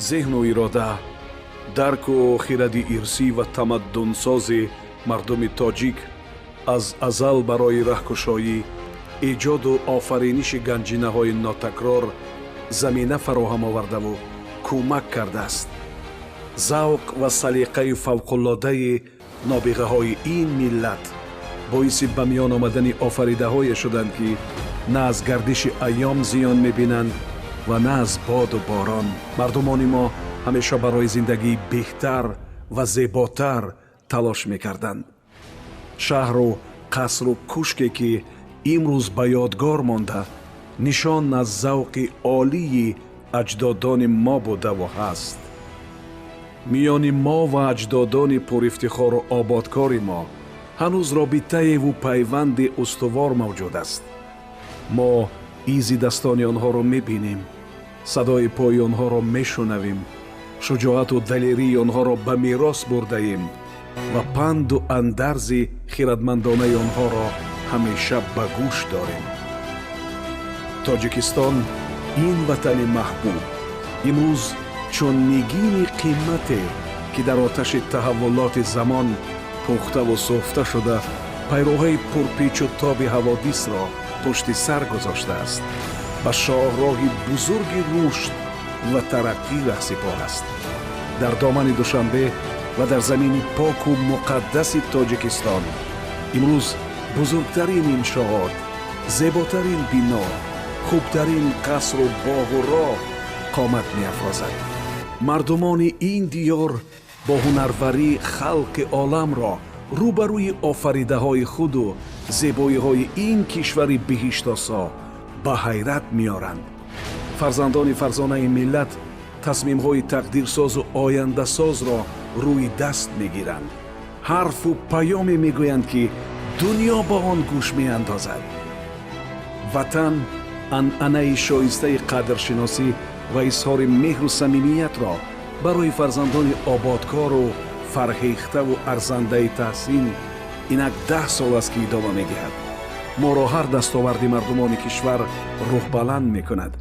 Зеҳну ирода, дарку хиради ирсӣ ва тамаддунсози мардуми тоҷик аз азал барои раҳкушоӣ, эҷоду офариниши ганҷинаҳои нотакрор замина фароҳам овардаву кӯмак кардааст. Завқ ва салиқаи фавқулодаи нобиғаҳои ин миллат боиси ба миён омадани офаридаҳое шуданд, ки на аз гардиши айём зиён мебинанд ва на аз боду борон. Мардумони мо ҳамеша барои зиндагии беҳтар ва зеботар талош мекарданд. Шаҳру қасру кушке, ки имрӯз ба ёдгор монда, нишон аз завқи олии аҷдодони мо будаву ҳаст. Миёни мо ва аҷдодони пурифтихору ободкори мо ҳанӯз робитаеву пайванди устувор мавҷуд аст. Мо изи дастони онҳоро мебинем, садои пои онҳоро мешунавем, шуҷоату далерии онҳоро ба мерос бурдаем ва панду андарзи хиратмандонаи онҳоро ҳамеша ба гӯш дорем. Тоҷикистон, ин ватани маҳбуб, имрӯз чун нигини қимате, ки дар оташи таҳаввулоти замон пухтаву сӯхта шуда, пайроҳаи пурпечу тоби ҳаводисро пушти сар гузоштааст, ба шоҳроҳи бузурги рушд ва тараққӣ раҳсипор аст. Дар домани Душанбе ва дар замини поку муқаддаси Тоҷикистон имрӯз бузургтарин иншоот, зеботарин бино, хубтарин қасру боғу роҳ қомат меафрозад. Мардумони ин диёр бо ҳунарварӣ халқи оламро рӯбарӯи офаридаҳои худу зебоиҳои ин кишвари биҳиштосо ба ҳайрат меоранд. Фарзандони фарзонаи миллат тасмимҳои тақдирсозу ояндасозро рӯи даст мегиранд, ҳарфу паёме мегӯянд, ки дунё ба он гӯш меандозад. Ватан анъанаи шоистаи қадршиносӣ ва изҳори меҳру самимиятро барои фарзандони ободкору фарҳехтаву арзандаи таҳсин инак 10 сол аст, ки идома медиҳад. Моро ҳар дастоварди мардумони кишвар рӯҳбаланд мекунад,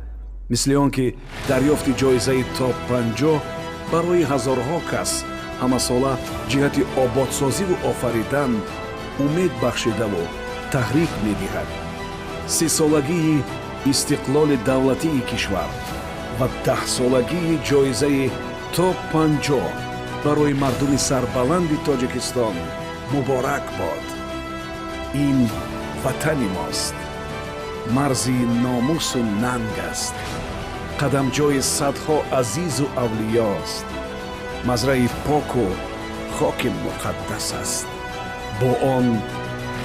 мисли он ки дарёфти ҷоизаи топ 50 барои ҳазорҳо кас ҳамасола ҷиҳати ободсозиву офаридан умед бахшидаву таҳрик медиҳад. 30-солагии истиқлоли давлатии кишвар ва 10-солагии ҷоизаи топ 50 барои мардуми сарбаланди Тоҷикистон муборак бод. Ин ватани мост, марзи номусу нанг аст, қадамҷои садҳо азизу авлиёст, мазраи поку хоки муқаддас аст. Бо он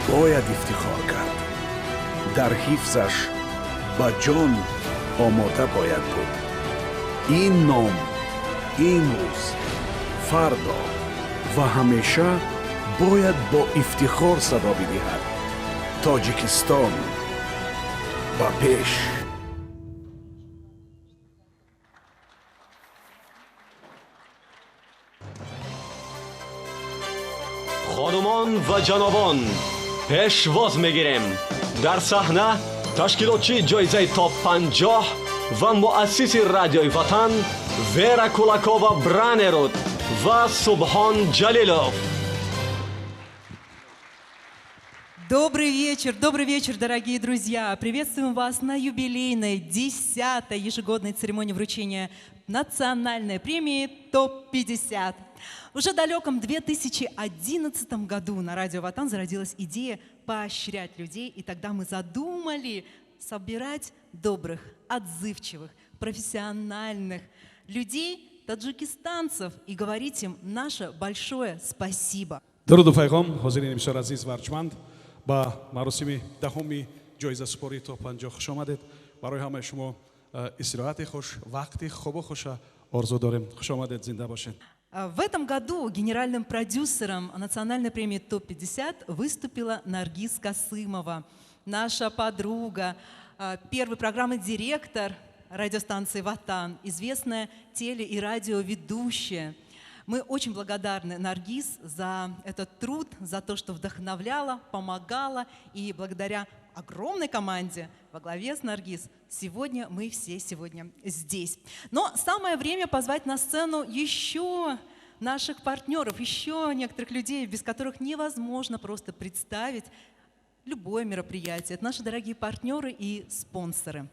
бояд ифтихор кард, дар ҳифзаш ба ҷон омода бояд буд. Ин ном имрӯз, фардо ва ҳамеша бояд бо ифтихор садо бидиҳад: Тоҷикистон, ба пеш! Хонумон ва ҷанобон, пешвоз мегирем. Дар саҳна ташкилотчии ҷоизаи топ 50 ва муассиси радиои Ватан Вера Кулакова Бранеруд ва Субҳон Ҷалилов. Добрый вечер, дорогие друзья! Приветствуем вас на юбилейной 10-й ежегодной церемонии вручения национальной премии ТОП-50. Уже в далеком 2011 году на радио «Ватан» зародилась идея поощрять людей, и тогда мы задумали собирать добрых, отзывчивых, профессиональных людей, таджикистанцев, и говорить им наше большое спасибо. Дуруду пайғом, ҳозирини бисёр азиз ва арҷманд, ба маросими 10-уми ҷоизасупории топ 50 хуш омадед. Барои ҳамаи шумо истироҳати хуш, вақти хубу хуша орзу дорем. Хуш омадед, зинда бошед. В этом году генеральным продюсером национальной премии ТОП-50 выступила Наргиз Касымова, наша подруга, первый программный директор радиостанции «Ватан», известная теле- и радиоведущая. Мы очень благодарны Наргиз за этот труд, за то, что вдохновляла, помогала, и благодаря огромной команде во главе с Наргиз сегодня мы все сегодня здесь. Но самое время позвать на сцену еще наших партнеров, еще некоторых людей, без которых невозможно просто представить любое мероприятие. Это наши дорогие партнеры и спонсоры.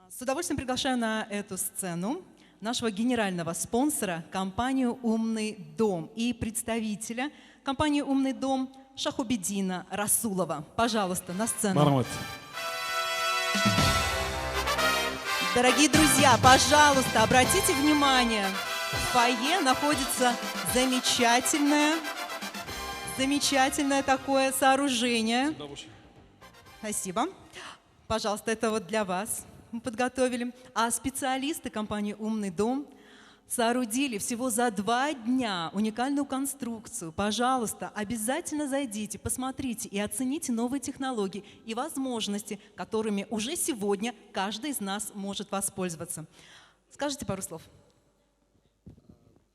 С удовольствием приглашаю на эту сцену нашего генерального спонсора, компанию «Умный дом» и представителя компании «Умный дом» Шахубедина Расулова. Пожалуйста, на сцену. Марҳамат. Дорогие друзья, пожалуйста, обратите внимание, в фойе находится замечательное, замечательное такое сооружение. Спасибо. Пожалуйста, это вот для вас мы подготовили. А специалисты компании «Умный дом» соорудили всего за 2 дня уникальную конструкцию. Пожалуйста, обязательно зайдите, посмотрите и оцените новые технологии и возможности, которыми уже сегодня каждый из нас может воспользоваться. Скажите пару слов.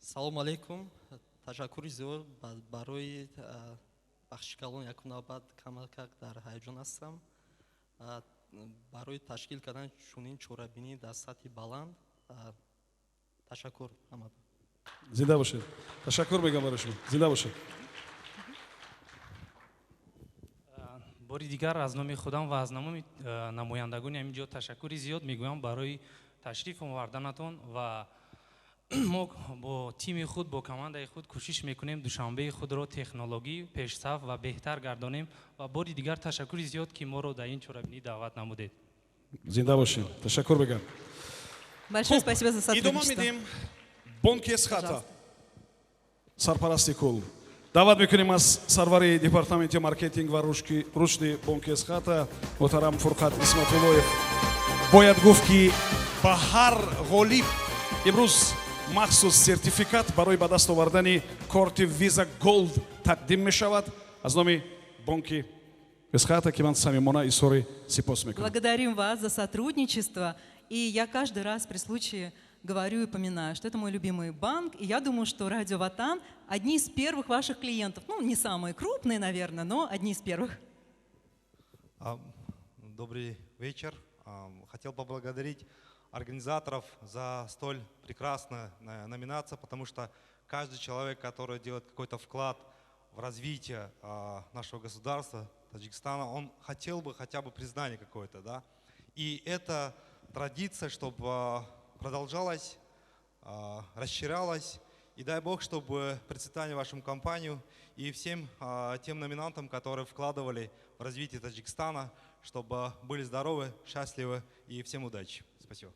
Салом алейкум. Ташаккури зиёд барои бахши калон. Якум навбат камакак дар ҳаяҷон ҳастам барои ташкил кардани чунин чорабинӣ дар сатҳи баланд. Ташаккур ҳамада. Зинда бошед, ташаккур мегӯям барои шумо, зинда бошед. Бори дигар аз номи худам ва аз номи намояндагони ҳамин ҷо ташаккури зиёд мегӯям барои ташриф оварданатон ва мо бо тими худ, бо командаи худ кӯшиш мекунем Душанбеи худро технологӣ, пешсаф ва беҳтар гардонем ва бори дигар ташаккури зиёд, ки моро дар ин чорабинӣ даъват намудед. Зинда бошед, ташаккур мегӯям. Большое спасибо за Идома сотрудничество. медиҳем. Бонки Эсхата, сарпарасти кул. Даъват мекунем аз сарвари департаменти маркетинг ва рушди бонки Эсхата муҳтарам Фурқат Исматуллоев. Бояд гуфт, ки ба ҳар ғолиб имрӯз махсус сертификат барои ба даст овардани корти Виза Голд тақдим мешавад аз номи бонки Эсхата, ки ман самимона изҳори сипос мекунам. Благодарим вас за сотрудничество. И я каждый раз при случае говорю и поминаю, что это мой любимый банк. И я думаю, что Радио Ватан одни из первых ваших клиентов. Ну, не самые крупные, наверное, но одни из первых. Добрый вечер. Хотел поблагодарить организаторов за столь прекрасную номинацию, потому что каждый человек, который делает какой-то вклад в развитие нашего государства, Таджикистана, он хотел бы хотя бы признание какое-то, да. И эта традиция, чтобы продолжалась, расширялась, и дай Бог, чтобы процветание вашему компанию и всем тем номинантам, которые вкладывали в развитие Таджикистана, чтобы были здоровы, счастливы и всем удачи. Спасибо.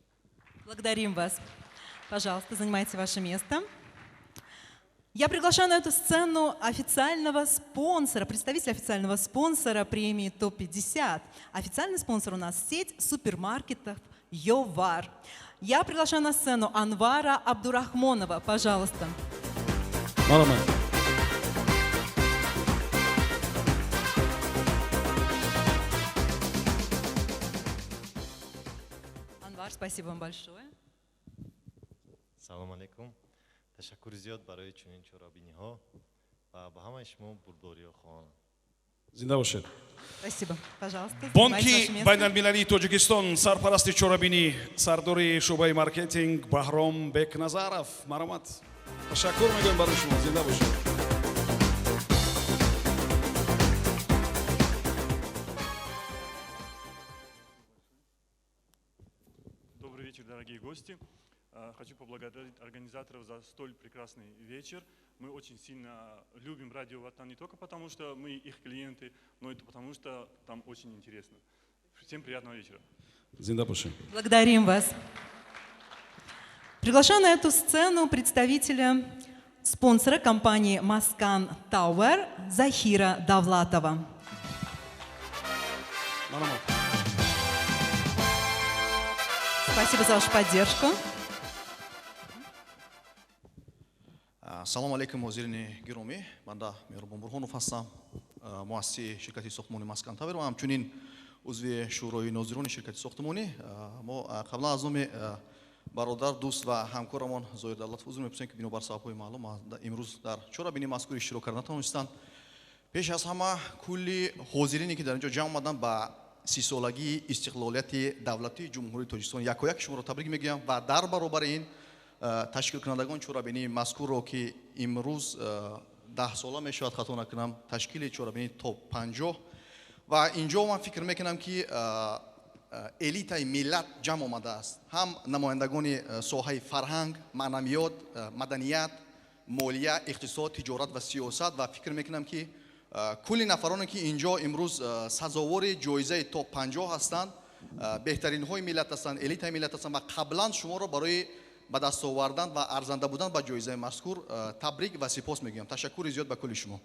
Благодарим вас. Пожалуйста, занимайте ваше место. Я приглашаю на эту сцену официального спонсора, представителя официального спонсора премии ТОП-50. Официальный спонсор у нас сеть супермаркетов «Йовар». Я приглашаю на сцену Анвара Абдурахмонова. Пожалуйста. Марҳамат. Анвар, спасибо вам большое. Салом алейкум, ташаккури зиёд барои чунин чорабиниҳо ва ба ҳамаи шумо бурдбориҳо хоҳонам. Зинда бошед. Спасибо. Пожалуйста, занимайте Бонки ваше место. Байналмилалии Тоҷикистон, сарпарасти чорабинӣ, сардори шӯъбаи маркетинг Баҳром Бекназаров, марҳамат. Ташаккур мегӯем барои шумо, зинда бошед. Добрый вечер, дорогие гости. Хочу поблагодарить организаторов за столь прекрасный вечер. Мы очень сильно любим радио Ватан не только потому, что мы их клиенты, но и потому, что там очень интересно. Всем приятного вечера. Зинда бошед. Благодарим вас. Приглашаю на эту сцену представителя спонсора компании «Маскан Тауэр» Захира Давлатова. Марҳамат. Спасибо за вашу поддержку. Салом алейкум, ҳозирини гиромӣ. Банда Меҳрубон Бурҳонов ҳастам, муассиси ширкати сохтмони Маскан Тавер ва ҳамчунин узви шӯрои нозирони ширкати сохтмонӣ. Мо қаблан аз номи бародар, дӯст ва ҳамкорамон Зоҳир Давлатов узр мепурсем, ки бинобар сабабҳои маълум имрӯз дар чорабинии мазкур иштирок карда натавонистанд. Пеш аз ҳама кулли ҳозирине, ки дар ин ҷо ҷамъ омаданд, ба 30-солагии истиқлолияти давлатии Ҷумҳурии Тоҷикистон якояк шуморо табрик мегӯям ва дар баробари ин ташкилкунандагон чорабинии мазкурро, ки имрӯз 10 сола мешавад, хато накунам, ташкили чорабинии ТОП 50. Ва инҷо ман фикр мекунам, ки элитаи миллат ҷамъ омадааст, ҳам намояндагони соҳаи фарҳанг, маънавиёт, маданият, молия, иқтисод, тиҷорат ва сиёсат. Ва фикр мекунам, ки кулли нафароне, ки инҷо имрӯз сазовори ҷоизаи ТОП 50 ҳастанд, беҳтаринҳои миллат ҳастанд, элитаи миллат ҳастанд. Ва қаблан шуморо барои ба даст овардан ва арзанда будан ба ҷоизаи мазкур табрик ва сипос мегӯям. Ташаккури зиёд ба кулли шумо.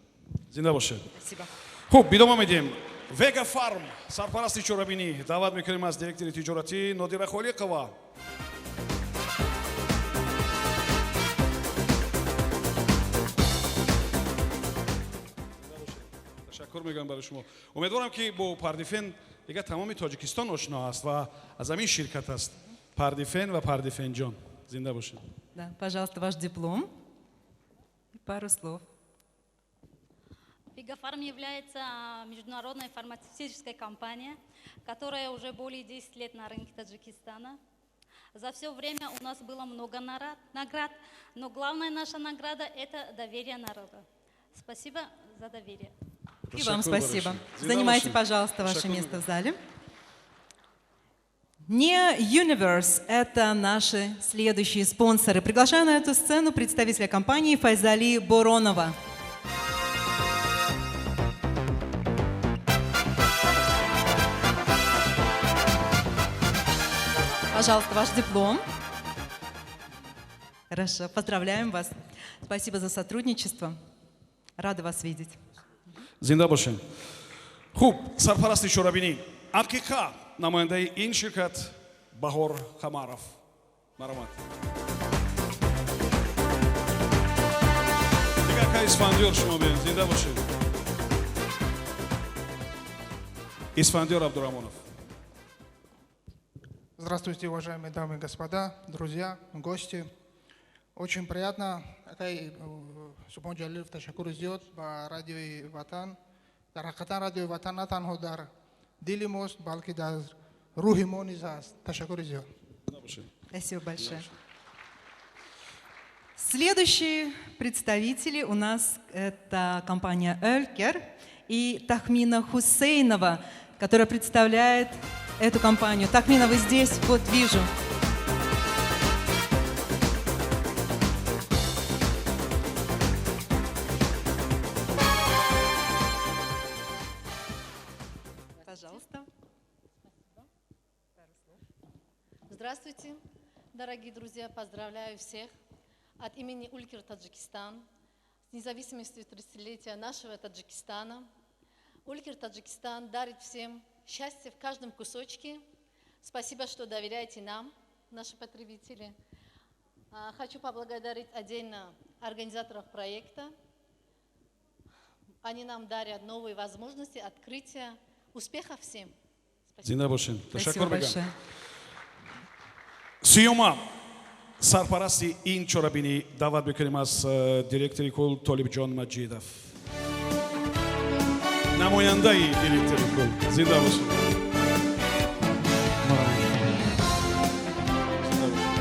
Зинда бошед. Спасибо. Хуб, идома медиҳем. Вега Фарм, сарпарасти чорабинӣ, даъват мекунем аз директори тиҷоратӣ Нодира Холиқова. Ташаккур мегӯям барои шумо. Умедворам, ки бо Пардифен дигар тамоми Тоҷикистон ошно аст ва аз ҳамин ширкат аст Пардифен ва Пардифенҷон. Зинда бошед. Да, пожалуйста, ваш диплом и пару слов. Вегафарм является международной фармацевтической компанией, которая уже более 10 лет на рынке Таджикистана. За все время у нас было много наград, но главная наша награда – это доверие народа. Спасибо за доверие. И вам спасибо. Занимайте, пожалуйста, ваше место в зале. Neo Universe – это наши следующие спонсоры. Приглашаю на эту сцену представителя компании Файзали Боронова. Пожалуйста, ваш диплом. Хорошо, поздравляем вас. Спасибо за сотрудничество. Рада вас видеть. Зинда бошед. Хуб, сарпарасти чорабинӣ Ақиқа, намояндаи ин ширкат Баҳор Қамаров, марҳамат. Дигар ка Исфандиёр, шумо биёед. Зинда бошед, Исфандиёр Абдураҳмонов. Здравствуйте, уважаемые дамы и господа, друзья, гости. Очень приятно, акай Субҳон Ҷалилов, ташаккури зиёд ба Радиои Ватан. Дар ҳақиқатан Радиои Ватан на танҳо дар дили мост, балки дар рӯҳи мо низ ҳаст. Ташаккури зиёд. Спасибо большое. Следующие представители у нас — это компания Өлкер и Тахмина Хусейнова, которая представляет эту компанию. Тахмина, вы здесь? Вот вижу. Пожалуйста. Здравствуйте, дорогие друзья, поздравляю всех от имени Улькер Таджикистан с независимостью 30-летия нашего Таджикистана. Улькер Таджикистан дарит всем счастье в каждом кусочке. Спасибо, что доверяете нам, наши потребители. Хочу поблагодарить отдельно организаторов проекта. Они нам дарят новые возможности, открытия. Успехов всем! Зинда бошед. Спасибо Ташаккур мегӯям. Большое. Сиёма, сарпарасти ин чорабинӣ, даъват мекунем аз директори кул Толибҷон Маҷидов, намояндаи директори кул. Зинда бошед. Зинда бошед.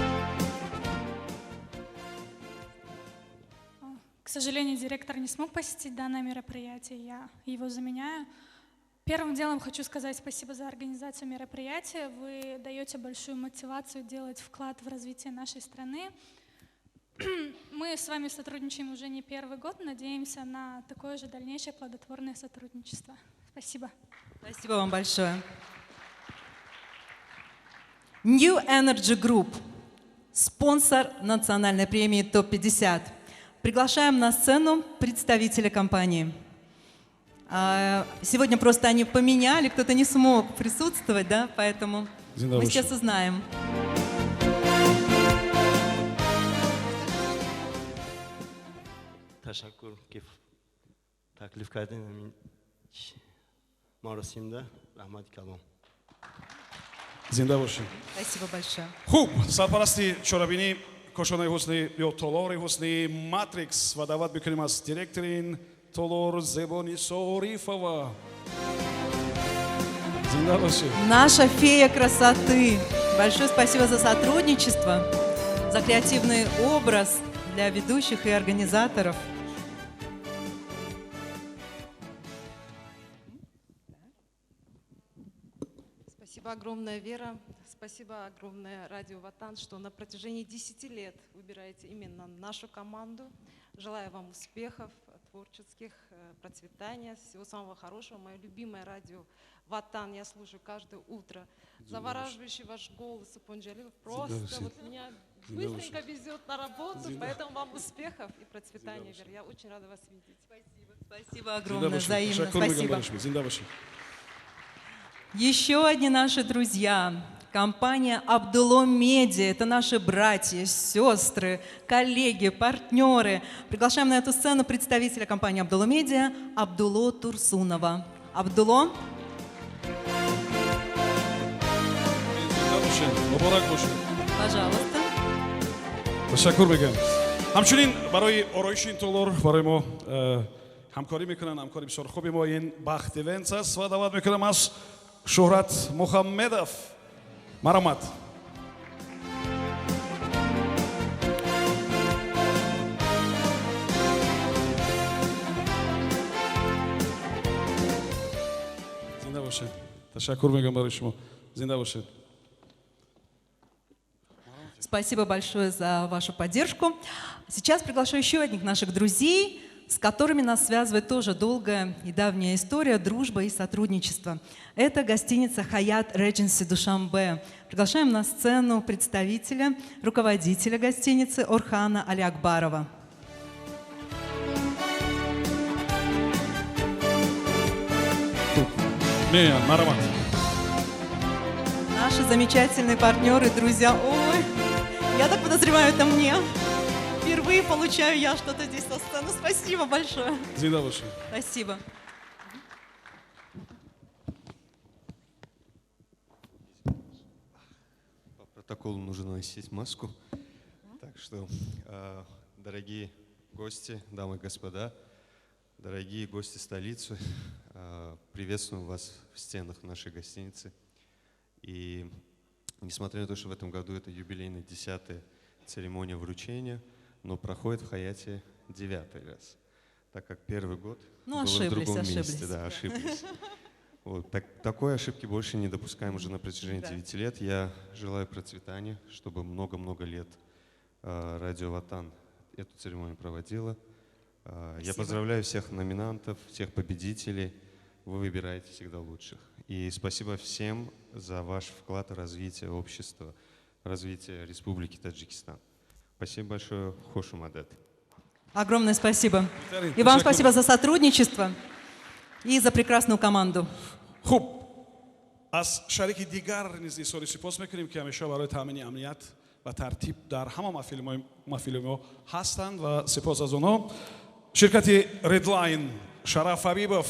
К сожалению, директор не смог посетить данное мероприятие, я его заменяю. Первым делом хочу сказать спасибо за организацию мероприятия. Вы даете большую мотивацию делать вклад в развитие нашей страны. Мы с вами сотрудничаем уже не первый год, надеемся на такое же дальнейшее плодотворное сотрудничество. Спасибо. Спасибо вам большое. New Energy Group, спонсор национальной премии ТОП-50. Приглашаем на сцену представителя компании. Сегодня просто они поменяли, кто-то не смог присутствовать, да, поэтому Зинда мы бошед. Сейчас узнаем. Ташаккур, ки таклиф кардем ҳамин маросимда. Раҳмати калон. Зинда бошед. Спасибо большое. Хуб, сарпарасти чорабинӣ, кошонаи ҳусни ё толори ҳусни Матрикс, ва даъват мекунем аз директори ин толор Зебонисо Орифова. Зинда бошед. Наша фея красоты. Большое спасибо за сотрудничество, за креативный образ для ведущих и организаторов. Спасибо огромное, Вера. Спасибо огромное, Радио Ватан, что на протяжении 10 лет выбираете именно нашу команду. Желаю вам успехов творческих, процветания, всего самого хорошего. Мое любимое радио Ватан я слушаю каждое утро. Завораживающий ваш голос, Субхон Джалилов, просто вот меня быстренько везет на работу, поэтому вам успехов и процветания, Вера. Я очень рада вас видеть. Спасибо, спасибо огромное, взаимно. Спасибо. Еще одни наши друзья. Компания «Абдулло Медиа». Это наши братья, сестры, коллеги, партнеры. Приглашаем на эту сцену представителя компании «Абдулло Медиа» Абдулло Турсунова. Абдулло. Пожалуйста. Ташаккур мегӯям. Ҳамчунин барои ороиши ин толор барои мо ҳамкорӣ мекунанд, ҳамкори бисёр хуби мо ин Бахт Ивентс аст ва даъват мекунам аз Шӯҳрат Муҳаммедов. Марҳамат. Зинда бошед. Ташаккур мегӯям барои шумо. Зинда бошед. Спасибо большое за вашу поддержку. Сейчас приглашаю еще одних наших друзей, с которыми нас связывает тоже долгая и давняя история, дружба и сотрудничество. Это гостиница «Хаят Редженси Душанбе». Приглашаем на сцену представителя, руководителя гостиницы Орхана Алиакбарова. Наши замечательные партнеры, друзья. Ой, я так подозреваю, это мне. Впервые получаю я что-то здесь со сцены. Спасибо большое. Зинда бошед. Спасибо. По протоколу нужно носить маску. Так что, дорогие гости, дамы и господа, дорогие гости столицы, приветствуем вас в стенах нашей гостиницы. И несмотря на то, что в этом году это юбилейная 10-я церемония вручения, но проходит в Хаяте 9-й раз, так как первый год ну, было ошиблись, в другом ошиблись. Месте. Да, ошиблись. Вот, такой ошибки больше не допускаем уже на протяжении 9 лет. Я желаю процветания, чтобы много-много лет Радио Ватан эту церемонию проводила. Я поздравляю всех номинантов, всех победителей. Вы выбираете всегда лучших. И спасибо всем за ваш вклад в развитие общества, в развитие Республики Таджикистан. Спасибо большое. Хуш омадед. Огромное спасибо. И вам спасибо за сотрудничество и за прекрасную команду. Хуб, аз шарики дигар низ изҳори сипос мекунем, ки ҳамеша барои таъмини амният ва тартиб дар ҳама маҳфили мо ҳастанд ва сипос аз онҳо. Ширкати Redline, Шараф Ҳабибов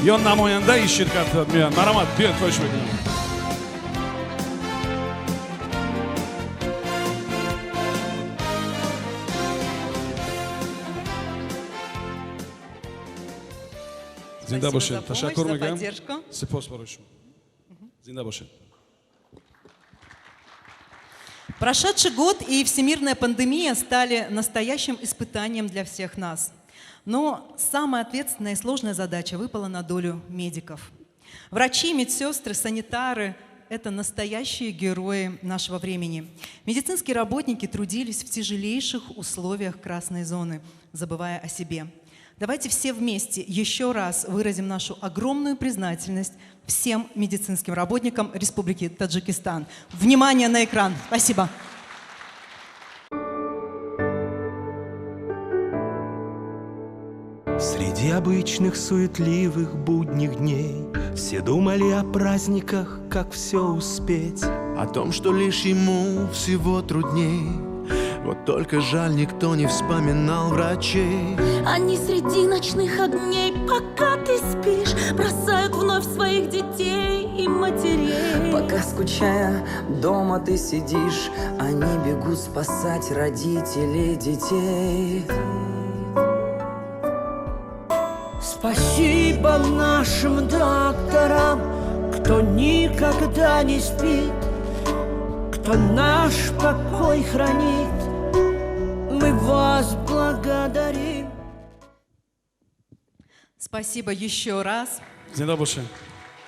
ё намояндаи ширкат меоянд. Марҳамат, биёед, хоҳиш мекунам. Зинда бошед. Ташаккур мегӯям. Сипос барои шумо. Зинда бошед. Прошедший год и всемирная пандемия стали настоящим испытанием для всех нас. Но самая ответственная и сложная задача выпала на долю медиков. Врачи, медсестры, санитары – это настоящие герои нашего времени. Медицинские работники трудились в тяжелейших условиях красной зоны, забывая о себе. Давайте все вместе еще раз выразим нашу огромную признательность всем медицинским работникам Республики Таджикистан. Внимание на экран. Спасибо. Среди обычных суетливых будних дней все думали о праздниках, как все успеть, о том, что лишь ему всего трудней. Вот только жаль, никто не вспоминал врачей. Они среди ночных огней, пока ты спишь, бросают вновь своих детей и матерей. Пока скучая дома ты сидишь, они бегут спасать родителей детей. С Спасибо нашим докторам, кто никогда не спит, кто наш покой хранит. Мы вас благодарим. Спасибо еще раз. Зинда бошед.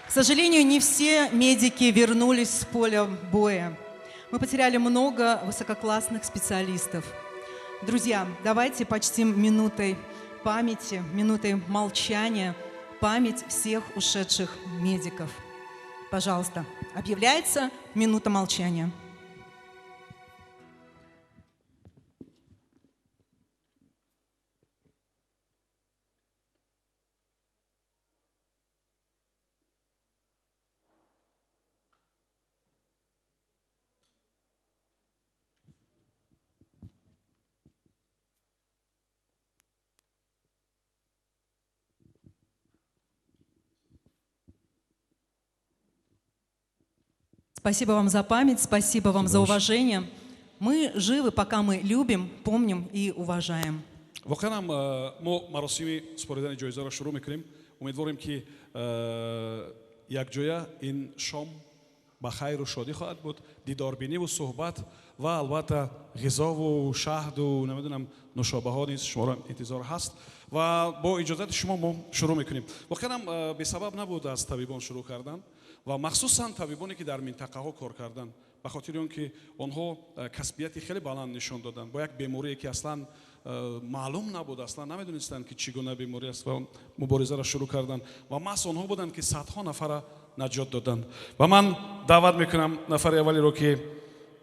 К сожалению, не все медики вернулись с поля боя. Мы потеряли много высококлассных специалистов. Друзья, давайте почтим минутой памяти, минутой молчания память всех ушедших медиков. Пожалуйста, объявляется минута молчания. Спасибо вам за память, спасибо вам за уважение. Мы живы, пока мы любим, помним и уважаем. Воқеан ҳам мо маросими супоридани ҷоизаро шурӯъ мекунем. Умедворем, ки якҷоя ин шом ба хайру шодӣ хоҳад буд, дидорбиниву суҳбат ва албатта ғизову шаҳду намедонам нушобаҳо низ шуморо интизор ҳаст ва бо иҷозати шумо мо шурӯъ мекунем. Воқеан ҳам бесабаб набуд аз табибон шурӯъ кардан ва махсусан табибоне, ки дар минтақаҳо кор карданд, ба хотири он ки онҳо касбияти хеле баланд нишон доданд бо як беморие, ки аслан маълум набуд, аслан намедонистанд, ки чӣ гуна беморӣ аст, ва муборизаро шурӯъ карданд ва маҳз онҳо буданд, ки садҳо нафара наҷот доданд. Ва ман даъват мекунам нафари аввалеро, ки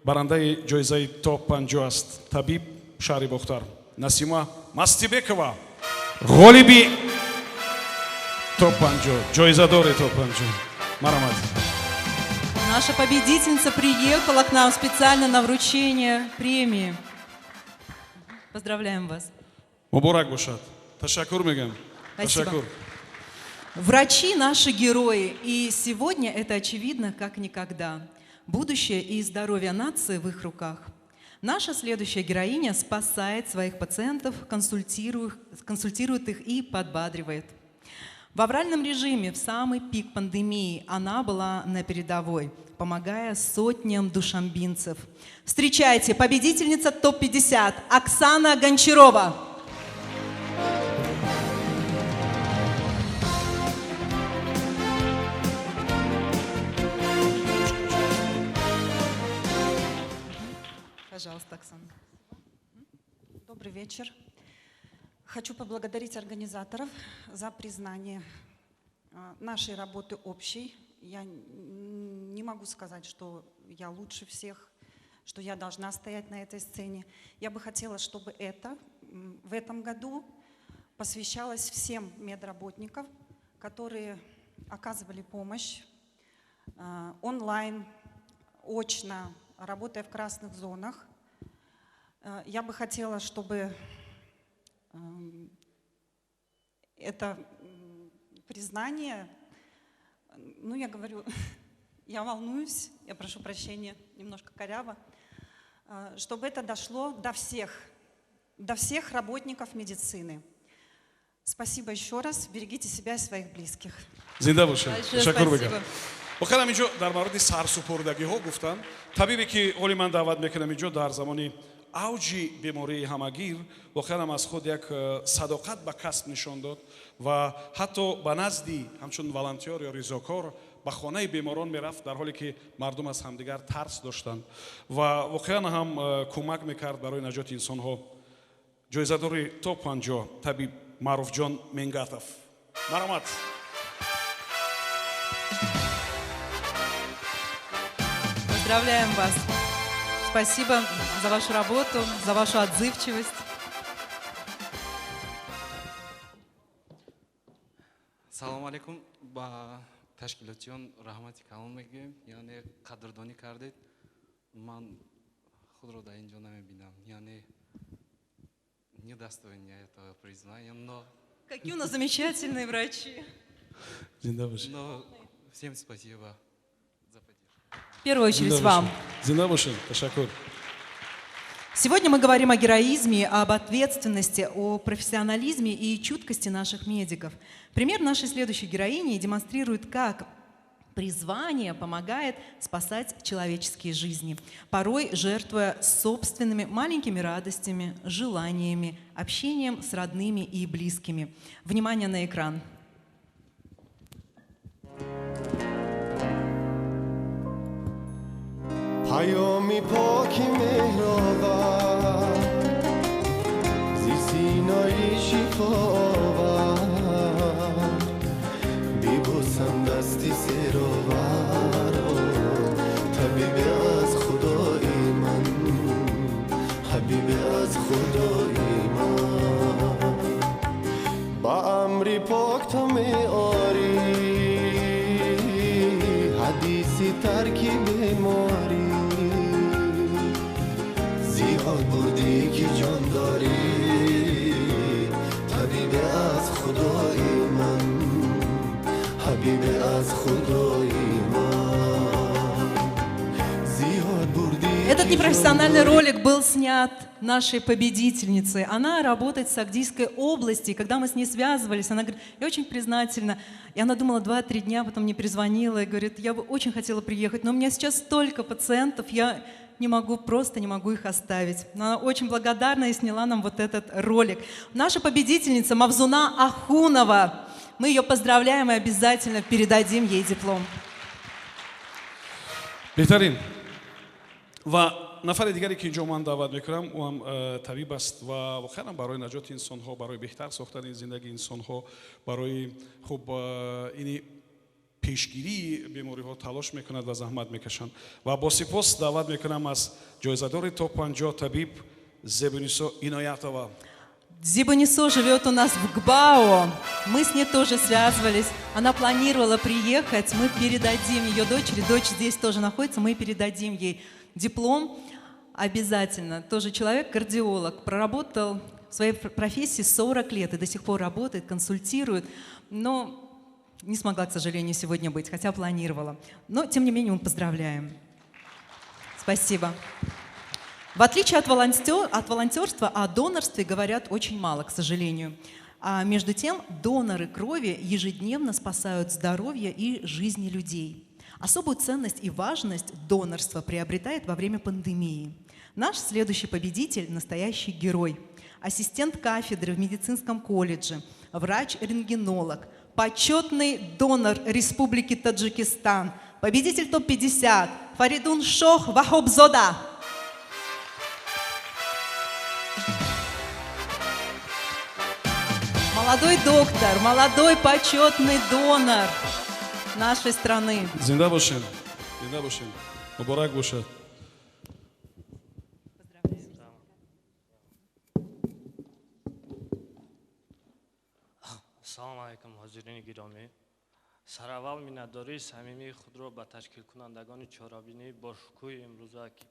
барандаи ҷоизаи топ 50 аст, табиб шаҳри Бохтар Насима Мастибекова, ғолиби топ 50, ҷоизадори топ 50. Марҳамат. Наша победительница приехала к нам специально на вручение премии. Поздравляем вас. Муборак бошад. Ташаккур мегам. Спасибо. Ташаккур. Врачи наши герои, и сегодня это очевидно как никогда. Будущее и здоровье нации в их руках. Наша следующая героиня спасает своих пациентов, консультирует их и подбадривает. В авральном режиме в самый пик пандемии она была на передовой, помогая сотням душанбинцев. Встречайте, победительница топ-50 Оксана Гончарова. Пожалуйста, Оксана. Добрый вечер. Хочу поблагодарить организаторов за признание нашей работы общей. Я не могу сказать, что я лучше всех, что я должна стоять на этой сцене. Я бы хотела, чтобы это в этом году посвящалось всем медработникам, которые оказывали помощь онлайн, очно, работая в красных зонах. Я бы хотела, чтобы это признание, ну, я говорю, я волнуюсь, я прошу прощения, немножко коряво, чтобы это дошло до всех работников медицины. Спасибо еще раз, берегите себя и своих близких. Зинда бошед. Большое Ташаккур спасибо. мегам. Воқеан инҷо дар мавриди сарсупурдагиҳо гуфтанд. Табибе, ки ҳоли ман даъват мекунам инҷо, дар замони авҷи бемории ҳамагир воқеан аз худ як садоқат ба касб нишон дод ва ҳатто ба назди ҳамчун волонтёр ё ризокор ба хонаи беморон мерафт, дар ҳоле ки мардум аз ҳамдигар тарс доштанд, ва воқеан ҳам кӯмак мекард барои наҷоти инсонҳо. Ҷоизадори топ 50 табиб Маъруфҷон Менгатов. Марҳамат. Поздравляем вас. Спасибо за вашу работу, за вашу отзывчивость. Салом алейкум. Ба ташкилотчиён раҳмати калон мегӯем, яъне қадрдонӣ кардед. Ман худро дар ин ҷо намебинам, яъне недостоин я этого признания, но Какие у нас замечательные врачи. Зинда бошед. Но всем спасибо за поддержку. В первую очередь Зинда вам. бошед. Зинда бошед. Ташаккур. Сегодня мы говорим о героизме, об ответственности, о профессионализме и чуткости наших медиков. Пример нашей следующей героини демонстрирует, как призвание помогает спасать человеческие жизни, порой жертвуя собственными маленькими радостями, желаниями, общением с родными и близкими. Внимание на экран. پیامی پاکی مهرآور زی سینایی شفاور بیبوسم دستی سرآور طبیب از خدای من حبیب از خدای من با امری پاک تو می آری حدیثی ترکی بیماری زیاد بردی که جان داری طبیب از خدای من حبیب از خدای من زیاد بردی. Этот непрофессиональный ролик был снят нашей победительницей. Она работает в Сагдийской области. Когда мы с ней связывались, она говорит, я очень признательна. И она думала 2-3 дня, потом мне перезвонила и говорит, я бы очень хотела приехать, но у меня сейчас столько пациентов, я не могу, просто не могу их оставить. Но она очень благодарна и сняла нам вот этот ролик. Наша победительница Мавзуна Ахунова. Мы ее поздравляем и обязательно передадим ей диплом. Беҳтарин. Ва нафари дигаре ки инҷо ман даъват мекунам, ӯ ҳам табиб аст ва воқеан барои наҷоти инсонҳо, барои беҳтар сохтани зиндагии инсонҳо, барои хуб ини пешгирии бемориҳо талош мекунад ва заҳмат мекашанд. Ва бо сипос даъват мекунам аз ҷоизадори топ 50 табиб Зебунисо Иноятова. Зебунисо живет у нас в ГБАО. Мы с ней тоже связывались. Она планировала приехать. Мы передадим ее дочери. Дочь здесь тоже находится. Мы передадим ей диплом обязательно. Тоже человек, кардиолог, проработал в своей профессии 40 лет и до сих пор работает, консультирует, но не смогла, к сожалению, сегодня быть, хотя планировала. Но, тем не менее, мы поздравляем. Спасибо. В отличие от волонтерства, о донорстве говорят очень мало, к сожалению. А между тем, доноры крови ежедневно спасают здоровье и жизни людей. Особую ценность и важность донорство приобретает во время пандемии. Наш следующий победитель – настоящий герой. Ассистент кафедры в медицинском колледже, врач-рентгенолог, почетный донор Республики Таджикистан, победитель топ-50 Фаридун Шох Вахобзода. Молодой доктор, молодой почетный донор нашей страны. Зинда бошед, зинда бошед, муборак бошад. Салом алайкум, ҳозирини гиромӣ. Сараввал миннатдории самимии худро ба ташкилкунандагони чорабинии бошукӯҳи имрӯза, ки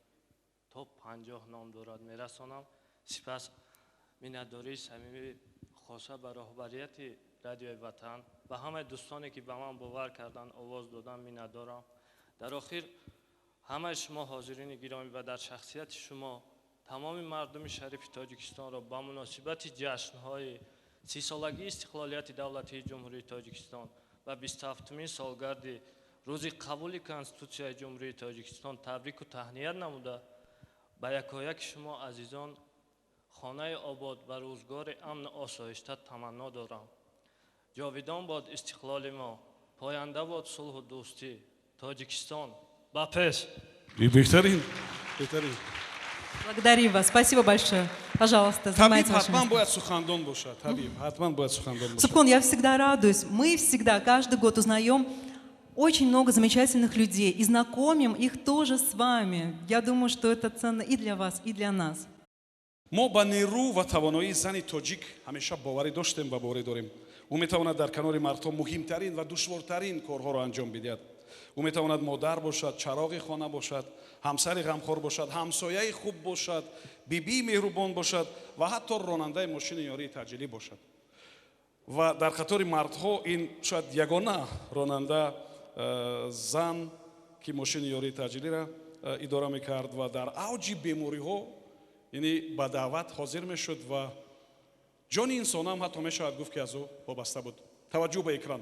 топ 50 ном дорад, мерасонам. Сипас миннатдории самимии хоса ба роҳбарияти радиои Ватан, ба ҳамаи дӯстоне, ки ба ман бовар карданд, овоз доданд, миннатдорам. Дар охир ҳамаи шумо ҳозирини гиромӣ ва дар шахсияти шумо тамоми мардуми шарифи Тоҷикистонро ба муносибати ҷашнҳои 30-солагии истиқлолияти давлатии Ҷумҳурии Тоҷикистон ва 27-умин солгарди рӯзи қабули Конститутсияи Ҷумҳурии Тоҷикистон табрику таҳният намуда, ба якояки шумо азизон хонаи обод ва рӯзгори амну осоишта таманно дорам. Ҷовидон бод истиқлоли мо, поянда бод сулҳу дӯстӣ. Тоҷикистон ба пеш! Беҳтарин, беҳтарин. Благодарим вас. Спасибо большое. Пожалуйста, занимайте ваше место. Табиб бояд сухандон бошад. Табиб ҳатман бояд сухандон бошад. Субхон, я всегда радуюсь. Мы всегда, каждый год узнаем очень много замечательных людей и знакомим их тоже с вами. Я думаю, что это ценно и для вас, и для нас. Мо ба нерӯ ва тавоноии зани тоҷик ҳамеша боварӣ доштем ва боварӣ дорем. Ӯ метавонад дар канори мардҳо муҳимтарин ва душвортарин корҳоро анҷом бидиҳад. Ӯ метавонад модар бошад, чароғи хона бошад, ҳамсари ғамхор бошад, ҳамсояи хуб бошад, бибии меҳрубон бошад ва ҳатто ронандаи мошини ёрии таъҷилӣ бошад. Ва дар қатори мардҳо ин шояд ягона ронанда зан ки мошини ёрии таъҷилиро идора мекард ва дар авҷи бемориҳо Яъне ба даъват ҳозир мешуд ва ҷони инсонам ҳатто мешавад гуфт, ки аз ӯ вобаста буд. Таваҷҷӯҳ ба экран.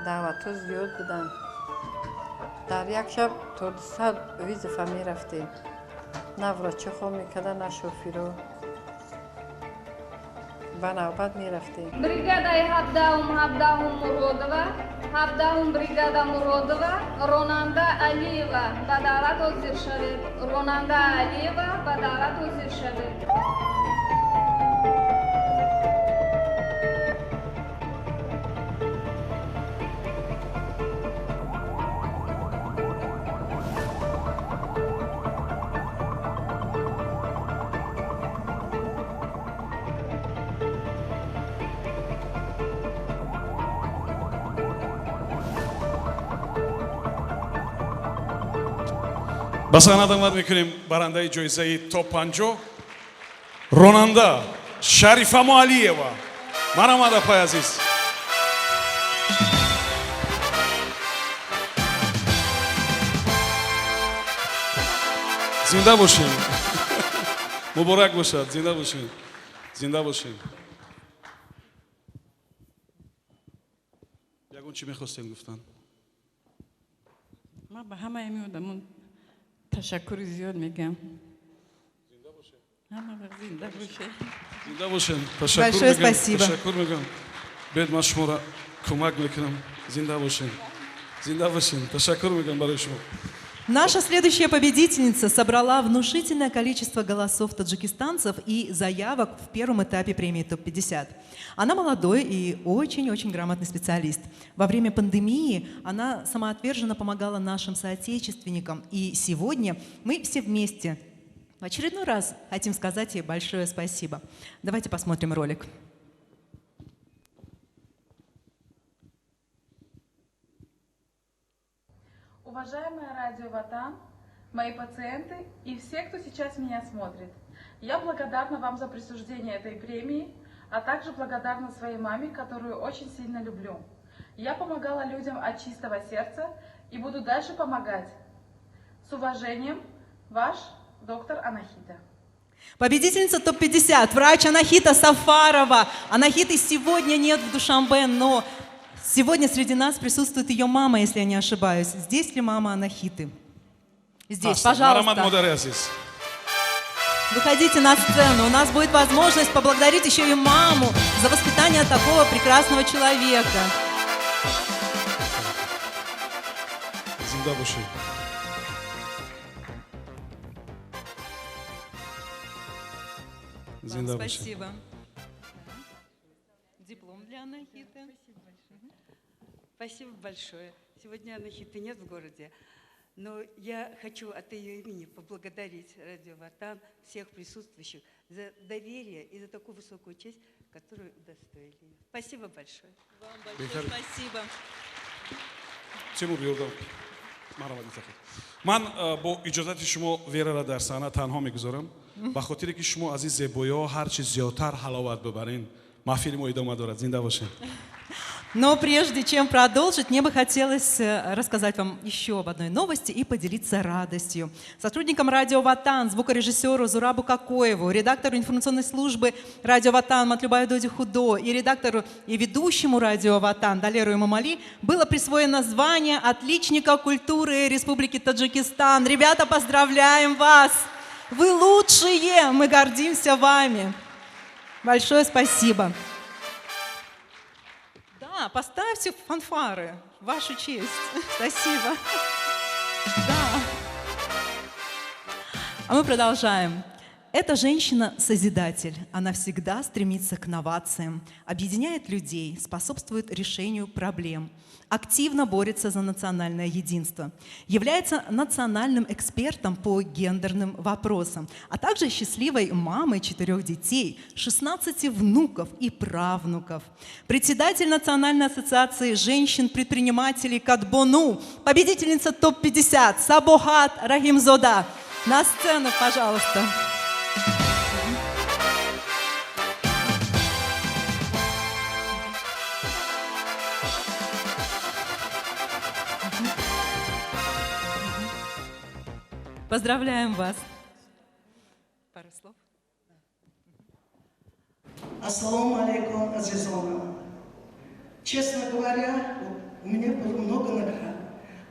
Даъватҳо зиёд буданд. Дар як шаб то 200 вызов а мерафтем. На врачо хоб мекарда, на шофиро. Ба навбат мерафтем. Бригадаи 17-ум, 17-ум Муродова, 17-ум бригада Муродова, ронанда Алиева, ба даъват ҳозир шавед. Ронанда Алиева, ба даъват ҳозир шавед. Ба саҳна даъват мекунем барандаи ҷоизаи топ 50, ронанда Шарифамо Алиева. Марҳамат, апай азиз. Зинда бошем, муборак бошад. Зинда бошем, зинда бошем. Ягон чӣ мехостем гуфтан? Ман ба ҳамаи ами одамон ташаккури зиёд мегӯям. Ҳама зинда бошед. Зинда бошем, ташаккур. Большое спасибо. Ташаккур мегӯям. Бед, ман шуморо кӯмак мекунам. Зинда бошем, зинда бошем. Ташаккур мегӯям барои шумо. Наша следующая победительница собрала внушительное количество голосов таджикистанцев и заявок в первом этапе премии ТОП-50. Она молодой и очень-очень грамотный специалист. Во время пандемии она самоотверженно помогала нашим соотечественникам. И сегодня мы все вместе в очередной раз хотим сказать ей большое спасибо. Давайте посмотрим ролик. Уважаемое радио Ватан, мои пациенты и все, кто сейчас меня смотрит, я благодарна вам за присуждение этой премии, а также благодарна своей маме, которую очень сильно люблю. Я помогала людям от чистого сердца и буду дальше помогать. С уважением, ваш доктор Анахита. Победительница топ-50, врач Анахита Сафарова. Анахиты сегодня нет в Душанбе, но сегодня среди нас присутствует ее мама, если я не ошибаюсь. Здесь ли мама Анахиты? Здесь, пожалуйста. Марҳамат, модари азиз. Выходите на сцену. У нас будет возможность поблагодарить еще и маму за воспитание такого прекрасного человека. Зинда бошед. Зинда бошед. Спасибо. Диплом для Анахиты. Спасибо большое. Сегодня Анахиты нет в городе, но я хочу от ее имени поблагодарить Радио Ватан, всех присутствующих за доверие и за такую высокую честь, которую удостоили ее. Спасибо большое. Вам большое спасибо. Тимур Юрдов. Марҳамат, Итақид. Ман бо иҷозати шумо Вераро дар саҳна танҳо мегузорам, ба хотире ки шумо аз ин зебоиҳо ҳарчи зиёдтар ҳаловат бибарен. Маҳфили мо идома дорад. Зинда бошед. Но прежде чем продолжить, мне бы хотелось рассказать вам еще об одной новости и поделиться радостью. Сотрудникам Радио Ватан, звукорежиссеру Зурабу Кокоеву, редактору информационной службы Радио Ватан Матлюбаю Доди Худо и редактору и ведущему Радио Ватан Далеру Имамали было присвоено звание отличника культуры Республики Таджикистан. Ребята, поздравляем вас! Вы лучшие! Мы гордимся вами! Большое спасибо! Да, поставьте фанфары в вашу честь. Спасибо. Да. А мы продолжаем. Эта женщина-созидатель. Она всегда стремится к новациям, объединяет людей, способствует решению проблем, активно борется за национальное единство, является национальным экспертом по гендерным вопросам, а также счастливой мамой 4 детей, 16 внуков и правнуков. Председатель Национальной ассоциации женщин-предпринимателей Кадбону, победительница топ-50 Сабохат Рахимзода. На сцену, пожалуйста. Поздравляем вас. Пару слов. Ассаламу алейкум, азизонам. Честно говоря, у меня было много наград.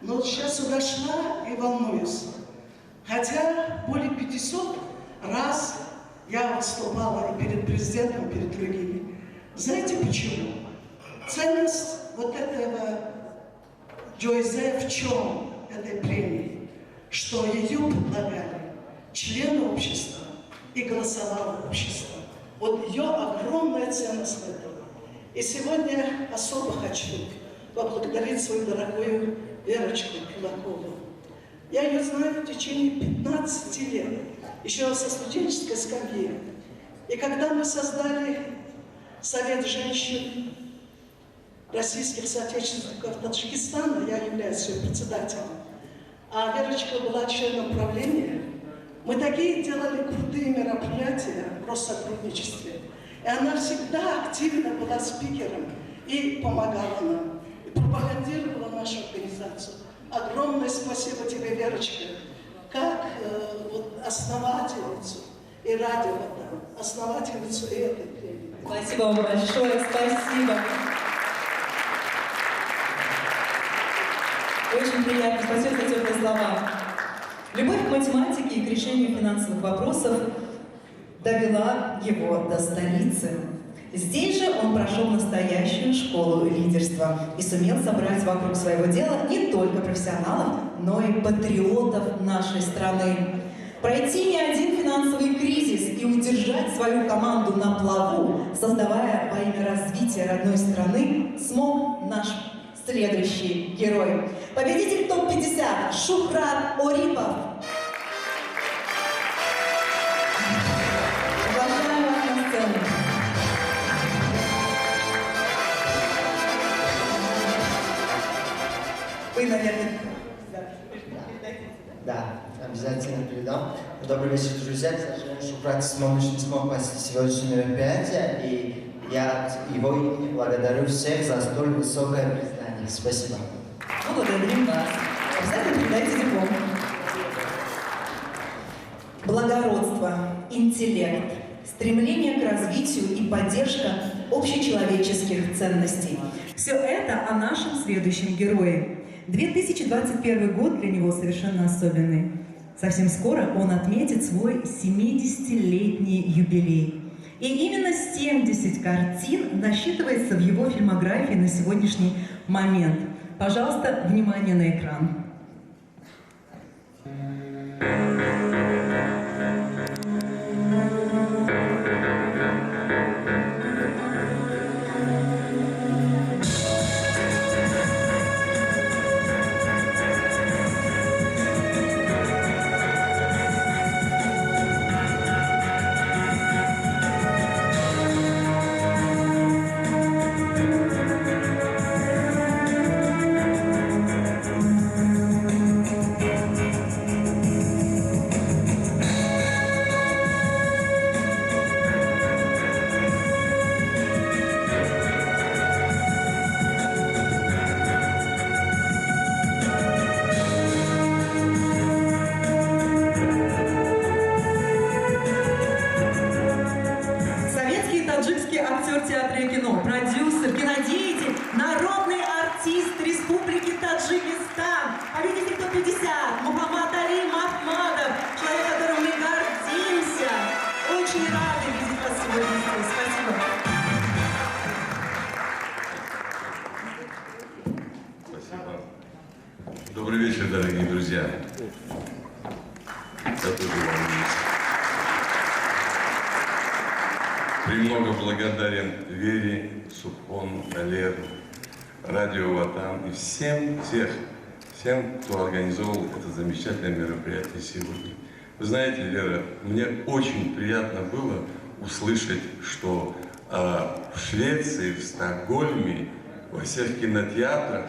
Но вот сейчас сюда шла и волнуюсь. Хотя более 500 раз я выступала и перед президентом, и перед другими. Знаете почему? Ценность вот этого ҷоиза в чем, этой премии? Что ее предлагали члены общества и голосовало общество. Вот ее огромная ценность в этом. И сегодня особо хочу поблагодарить свою дорогую Верочку Кулакову. Я ее знаю в течение 15 лет, еще со студенческой скамьи. И когда мы создали Совет женщин российских соотечественников Таджикистана, я являюсь ее председателем, а Верочка была членом правления, мы такие делали крутые мероприятия в Россотрудничестве. И она всегда активно была спикером и помогала нам, и пропагандировала нашу организацию. Огромное спасибо тебе, Верочка, как вот, основательницу и радио Ватан, основательницу и этой премии. Спасибо вам большое, спасибо. Очень приятно, спасибо за теплые слова. Любовь к математике и к решению финансовых вопросов довела его до столицы. Здесь же он прошел настоящую школу лидерства и сумел собрать вокруг своего дела не только профессионалов, но и патриотов нашей страны. Пройти не один финансовый кризис и удержать свою команду на плаву, создавая во имя развития родной страны, смог наш следующий герой. Победитель ТОП-50 Шухрат Орипов. Приглашаем вас на сцену. Вы, наверное, да, обязательно передам. Добрый вечер, друзья. К сожалению, Шухрат Исмонович не смог посетить сегодняшнее мероприятие, и я от его имени благодарю всех за столь высокое признание. Спасибо. Благодарим вас. Обязательно передайте диплом. Благородство, интеллект, стремление к развитию и поддержка общечеловеческих ценностей. Все это о нашем следующем герое. 2021 год для него совершенно особенный. Совсем скоро он отметит свой 70-летний юбилей. И именно 70 картин насчитывается в его фильмографии на сегодняшний момент. Пожалуйста, внимание на экран. Премного благодарен Вере, Субхону, Далеру, Радио Ватан и всем, кто организовал это замечательное мероприятие сегодня. Вы знаете, Вера, мне очень приятно было услышать, что в Швеции, в Стокгольме, во всех кинотеатрах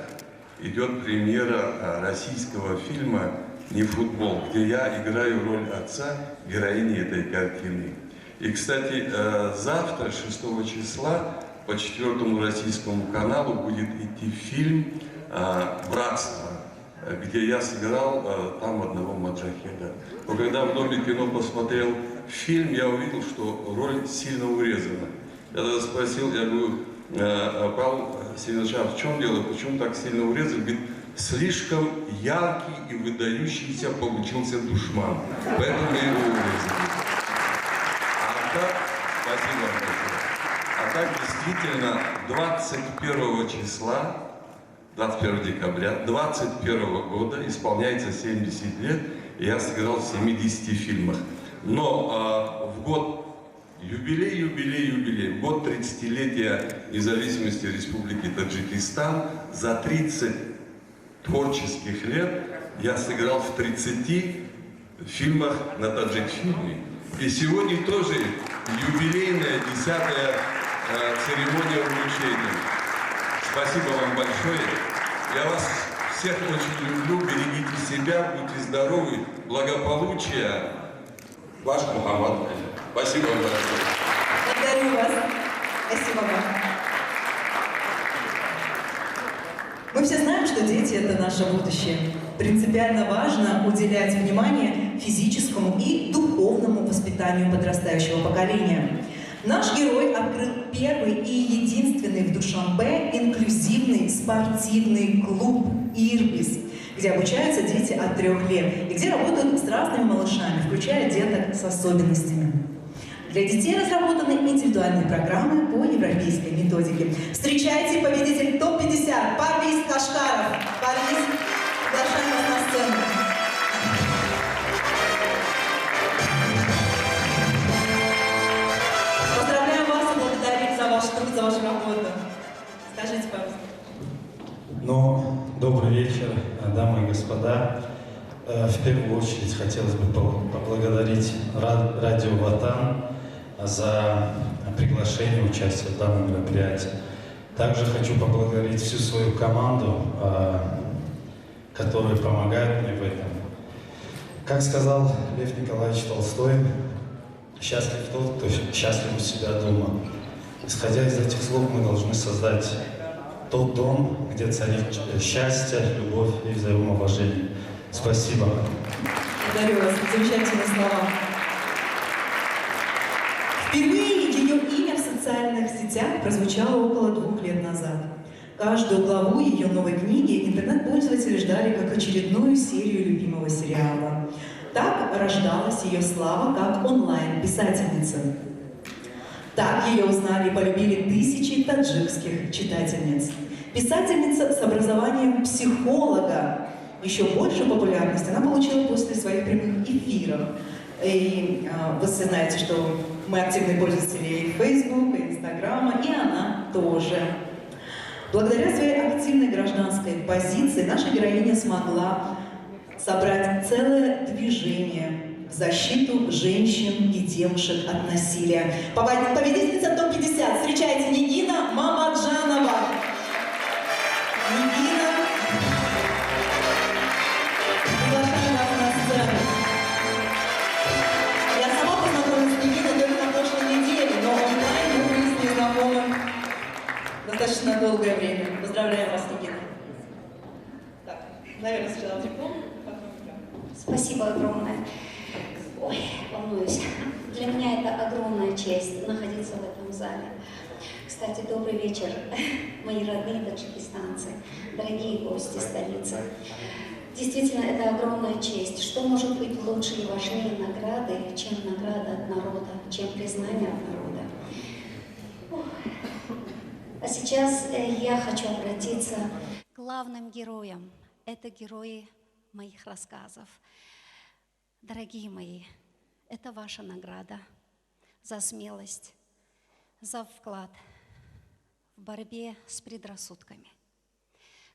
идет премьера российского фильма «Не футбол», где я играю роль отца героини этой картины. И, кстати, завтра, 6 числа, по 4 российскому каналу будет идти фильм «Братство». где я сыграл там одного маджахеда. Но когда в Доме кино посмотрел фильм, я увидел, что роль сильно урезана. Я тогда спросил, я говорю, Павел Семенович, а в чем дело, почему так сильно урезали? Говорит, слишком яркий и выдающийся получился душман, поэтому я его урезали. А так, спасибо большое. А так действительно 21 числа, 21 декабря 2021 года исполняется 70 лет, и я сыграл в 70 фильмах. Но в год юбилей, юбилей, юбилей, в год 30-летия независимости Республики Таджикистан, за 30 творческих лет я сыграл в 30 фильмах на Таджикфильме. И сегодня тоже юбилейная 10-я церемония вручения. Спасибо вам большое. Я вас всех очень люблю. Берегите себя, будьте здоровы, благополучия. Ваш Мухаммад. Спасибо вам большое. Благодарю вас. Спасибо вам. Мы все знаем, что дети – это наше будущее. Принципиально важно уделять внимание физическому и духовному воспитанию подрастающего поколения. Наш герой открыл первый и единственный в Душанбе инклюзивный спортивный клуб «Ирбис», где обучаются дети от 3 лет и где работают с разными малышами, включая деток с особенностями. Для детей разработаны индивидуальные программы по европейской методике. Встречайте победитель ТОП-50 Парвиз Кашкаров. Парвиз, приглашаем вас на сцену. Поздравляем вас и благодарим за ваш труд, за вашу работу. Скажите, пожалуйста. Ну, добрый вечер, дамы и господа. В первую очередь хотелось бы поблагодарить Радио Ватан за приглашение участия в данном мероприятии. Также хочу поблагодарить всю свою команду, которая помогает мне в этом. Как сказал Лев Николаевич Толстой, счастлив тот, кто счастлив у себя дома. Исходя из этих слов, мы должны создать тот дом, где царит счастье, любовь и взаимоуважение. Спасибо. Благодарю вас. Замечательные слова. Впервые ее имя в социальных сетях прозвучало около 2 лет назад. Каждую главу ее новой книги интернет-пользователи ждали как очередную серию любимого сериала. Так рождалась ее слава как онлайн-писательницы. Так ее узнали и полюбили тысячи таджикских читательниц. Писательница с образованием психолога. Еще больше популярности она получила после своих прямых эфиров. И вы все знаете, что мы активные пользователи и Facebook, и Инстаграма, и она тоже. Благодаря своей активной гражданской позиции наша героиня смогла собрать целое движение в защиту женщин и девушек от насилия. Победительница ТОП-50. Встречайте, Нигина Мамаджанова. Нигина, приглашаю вас на сцену. Я сама познакомилась с Нигиной только на прошлой неделе, но онлайн мы были с ней знакомы достаточно долгое время. Поздравляем вас, Нигина. Так, наверное, сначала диплом, потом я. Спасибо огромное. Ой, волнуюсь. Для меня это огромная честь находиться в этом зале. Кстати, добрый вечер, мои родные таджикистанцы, дорогие гости столицы. Действительно, это огромная честь. Что может быть лучше и важнее награды, чем награда от народа, чем признание от народа? Ух. А сейчас я хочу обратиться к главным героям. Это герои моих рассказов. Дорогие мои, это ваша награда за смелость, за вклад в борьбе с предрассудками.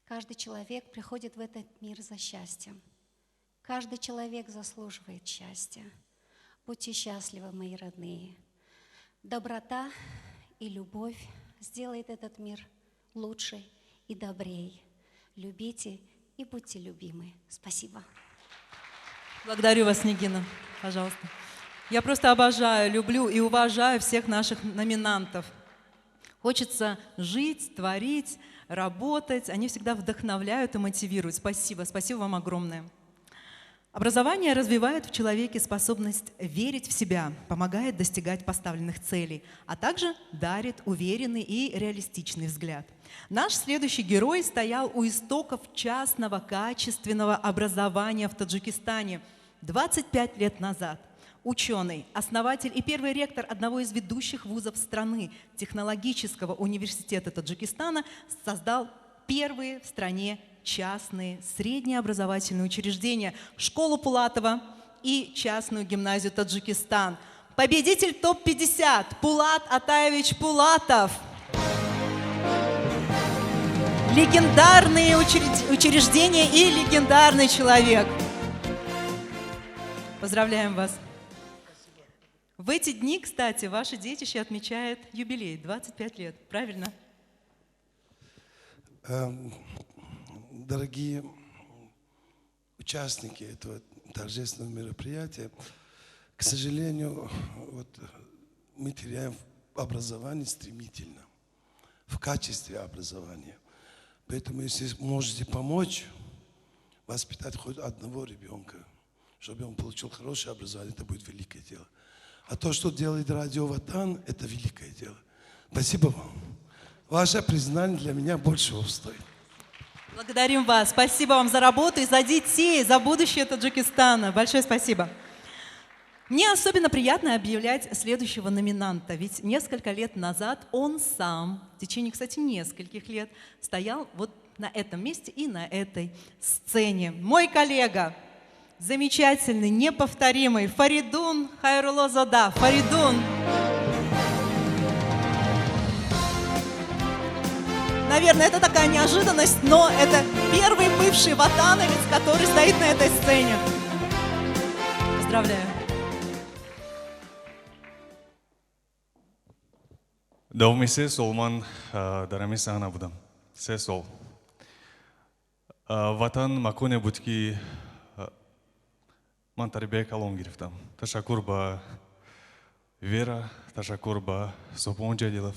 Каждый человек приходит в этот мир за счастьем. Каждый человек заслуживает счастья. Будьте счастливы, мои родные. Доброта и любовь сделает этот мир лучше и добрее. Любите и будьте любимы. Спасибо. Благодарю вас, Нигина. Пожалуйста. Я просто обожаю, люблю и уважаю всех наших номинантов. Хочется жить, творить, работать. Они всегда вдохновляют и мотивируют. Спасибо, спасибо вам огромное. Образование развивает в человеке способность верить в себя, помогает достигать поставленных целей, а также дарит уверенный и реалистичный взгляд. Наш следующий герой стоял у истоков частного качественного образования в Таджикистане 25 лет назад. Ученый, основатель и первый ректор одного из ведущих вузов страны, Технологического университета Таджикистана, создал первые в стране частные средние образовательные учреждения, школу Пулатова и частную гимназию Таджикистан. Победитель ТОП-50 Пулат Атаевич Пулатов. Легендарные учреждения и легендарный человек. Поздравляем вас. В эти дни, кстати, ваше детище отмечает юбилей, 25 лет, правильно? Дорогие участники этого торжественного мероприятия, к сожалению, вот мы теряем образование стремительно, в качестве образования. Поэтому, если можете помочь воспитать хоть одного ребенка, чтобы он получил хорошее образование, это будет великое дело. А то, что делает радио «Ватан», это великое дело. Спасибо вам. Ваше признание для меня большего стоит. Благодарим вас. Спасибо вам за работу и за детей, за будущее Таджикистана. Большое спасибо. Мне особенно приятно объявлять следующего номинанта, ведь несколько лет назад он сам, в течение, кстати, нескольких лет, стоял вот на этом месте и на этой сцене. Мой коллега, замечательный, неповторимый Фаридун Хайруллозода. Фаридун. Наверное, это такая неожиданность, но это первый бывший ватановец, который стоит на этой сцене. Поздравляю. Давоми 3 сол ман дар ҳамин саҳна будам. 3 сол. Ватан маконе буд, ки ман тарбияи калон гирифтам. Ташаккур ба Вера, ташаккур ба Субҳон Ҷалилов.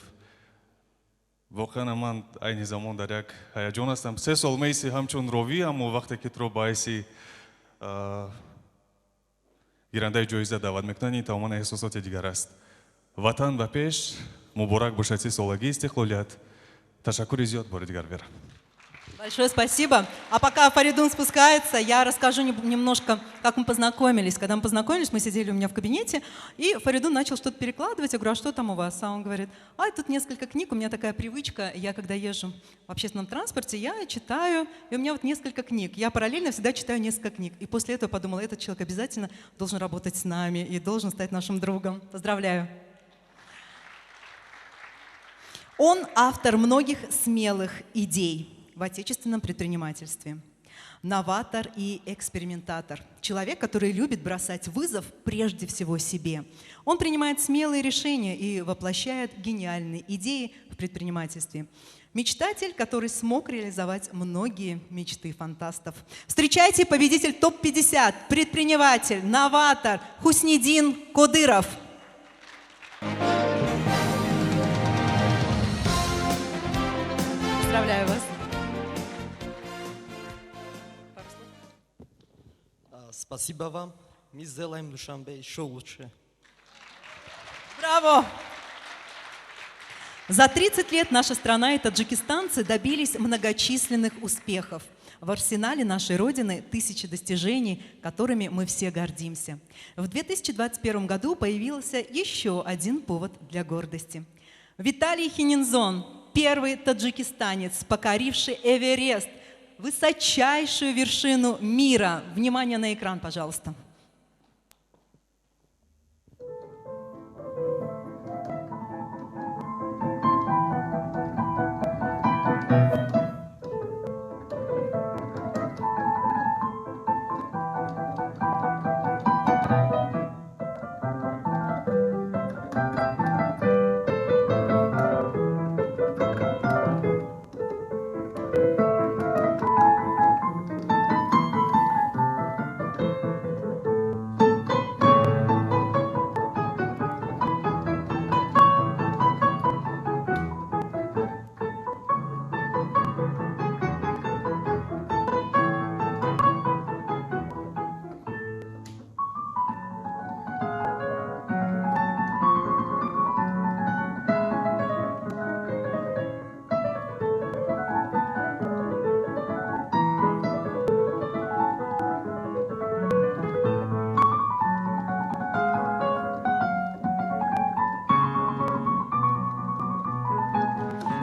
Воқеан ман айни замон дар як ҳаяҷон ҳастам. 3 сол меиси ҳамчун ровӣ, аммо вақте ки туро ба ҳайси гирандаи ҷоиза даъват мекунанд, ин тамоман эҳсосоти дигар аст. Ватан ба пеш, муборак бошад 30-солагии истиқлолият. Ташаккури зиёд бори дигар, Вера. Большое спасибо. А пока Фаридун спускается, я расскажу немножко, как мы познакомились. Когда мы познакомились, мы сидели у меня в кабинете, и Фаридун начал что-то перекладывать. Я говорю, а что там у вас? А он говорит, а тут несколько книг, у меня такая привычка, я когда езжу в общественном транспорте, я читаю, и у меня вот несколько книг. Я параллельно всегда читаю несколько книг. И после этого подумала, этот человек обязательно должен работать с нами и должен стать нашим другом. Поздравляю. Он автор многих смелых идей в отечественном предпринимательстве. Новатор и экспериментатор. Человек, который любит бросать вызов прежде всего себе. Он принимает смелые решения и воплощает гениальные идеи в предпринимательстве. Мечтатель, который смог реализовать многие мечты фантастов. Встречайте победитель ТОП-50, предприниматель, новатор Хуснидин Кодыров. Поздравляю вас. Спасибо вам. Мы сделаем Душанбе еще лучше. Браво! За 30 лет наша страна и таджикистанцы добились многочисленных успехов. В арсенале нашей Родины тысячи достижений, которыми мы все гордимся. В 2021 году появился еще один повод для гордости. Виталий Хининзон, первый таджикистанец, покоривший Эверест, высочайшую вершину мира. Внимание на экран, пожалуйста.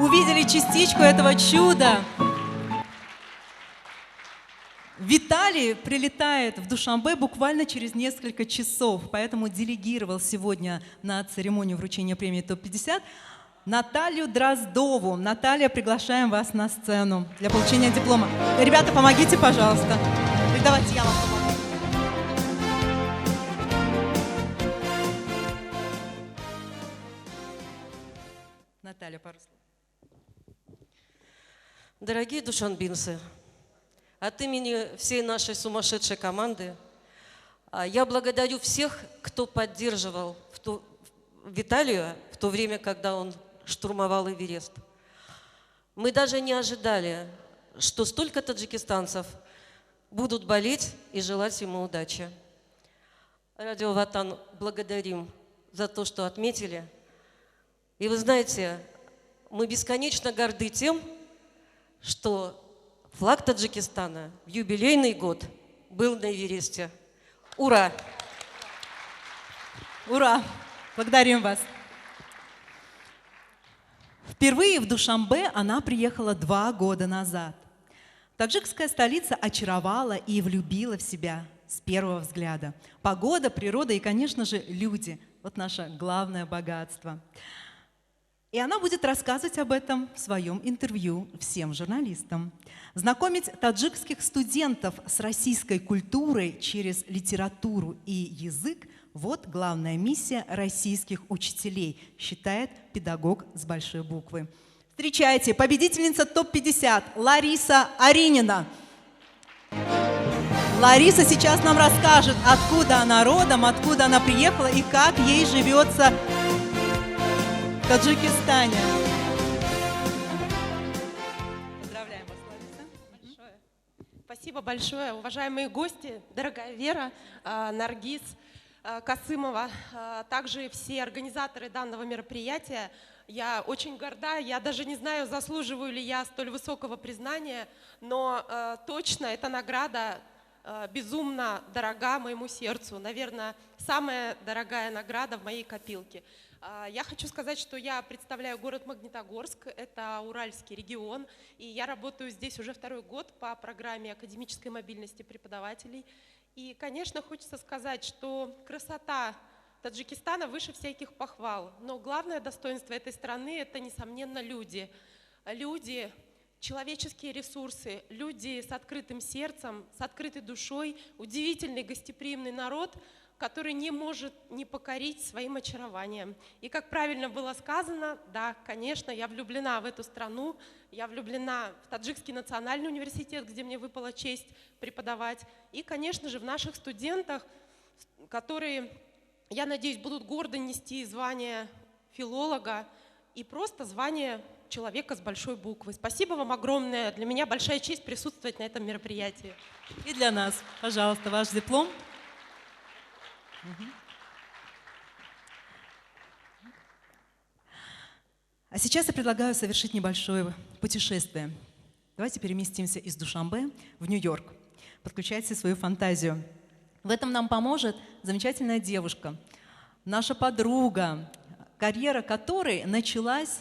увидели частичку этого чуда. Виталий прилетает в Душанбе буквально через несколько часов, поэтому делегировал сегодня на церемонию вручения премии ТОП-50 Наталью Дроздову. Наталья, приглашаем вас на сцену для получения диплома. Ребята, помогите, пожалуйста. Или давайте я вам помогу. Наталья, пару слов. Дорогие душанбинцы, от имени всей нашей сумасшедшей команды я благодарю всех, кто поддерживал Виталия в то время, когда он штурмовал Эверест. Мы даже не ожидали, что столько таджикистанцев будут болеть и желать ему удачи. Радио Ватан благодарим за то, что отметили. И вы знаете, мы бесконечно горды тем, что флаг Таджикистана в юбилейный год был на Эвересте. Ура! Ура! Благодарим вас! Впервые в Душанбе она приехала 2 года назад. Таджикская столица очаровала и влюбила в себя с первого взгляда. Погода, природа и, конечно же, люди. Вот наше главное богатство. И она будет рассказывать об этом в своем интервью всем журналистам. Знакомить таджикских студентов с российской культурой через литературу и язык – вот главная миссия российских учителей, считает педагог с большой буквы. Встречайте, победительница ТОП-50 Лариса Аринина. Лариса сейчас нам расскажет, откуда она родом, откуда она приехала и как ей живется в Таджикистане. Поздравляем вас, Лариса. Большое. Спасибо большое, уважаемые гости, дорогая Вера, Наргиз Касымова, также все организаторы данного мероприятия. Я очень горда, я даже не знаю, заслуживаю ли я столь высокого признания, но точно эта награда безумно дорога моему сердцу. Наверное, самая дорогая награда в моей копилке. Я хочу сказать, что я представляю город Магнитогорск, это Уральский регион, и я работаю здесь уже 2-й год по программе академической мобильности преподавателей. И, конечно, хочется сказать, что красота Таджикистана выше всяких похвал, но главное достоинство этой страны – это, несомненно, люди. Люди, человеческие ресурсы, люди с открытым сердцем, с открытой душой, удивительный гостеприимный народ, который не может не покорить своим очарованием. И, как правильно было сказано, да, конечно, я влюблена в эту страну, я влюблена в Таджикский национальный университет, где мне выпала честь преподавать, и, конечно же, в наших студентах, которые, я надеюсь, будут гордо нести звание филолога и просто звание человека с большой буквы. Спасибо вам огромное. Для меня большая честь присутствовать на этом мероприятии. И для нас. Пожалуйста, ваш диплом. А сейчас я предлагаю совершить небольшое путешествие. Давайте переместимся из Душанбе в Нью-Йорк. Подключайте свою фантазию. В этом нам поможет замечательная девушка, наша подруга, карьера которой началась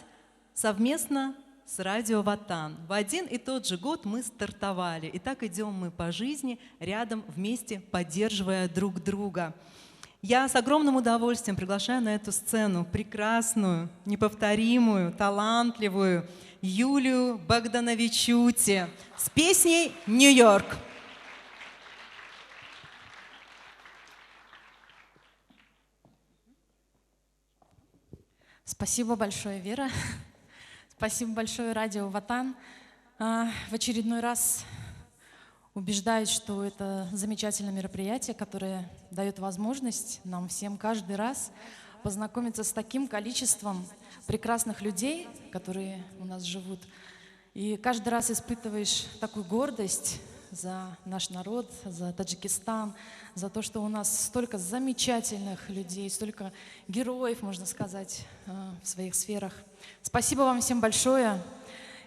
совместно с радио Ватан. В один и тот же год мы стартовали. И так идем мы по жизни, рядом, вместе, поддерживая друг друга. Я с огромным удовольствием приглашаю на эту сцену прекрасную, неповторимую, талантливую Юлию Богдановичути с песней «Нью-Йорк». Спасибо большое, Вера. Спасибо большое, радио Ватан. В очередной раз убеждаюсь, что это замечательное мероприятие, которое дает возможность нам всем каждый раз познакомиться с таким количеством прекрасных людей, которые у нас живут. И каждый раз испытываешь такую гордость за наш народ, за Таджикистан, за то, что у нас столько замечательных людей, столько героев, можно сказать, в своих сферах. Спасибо вам всем большое.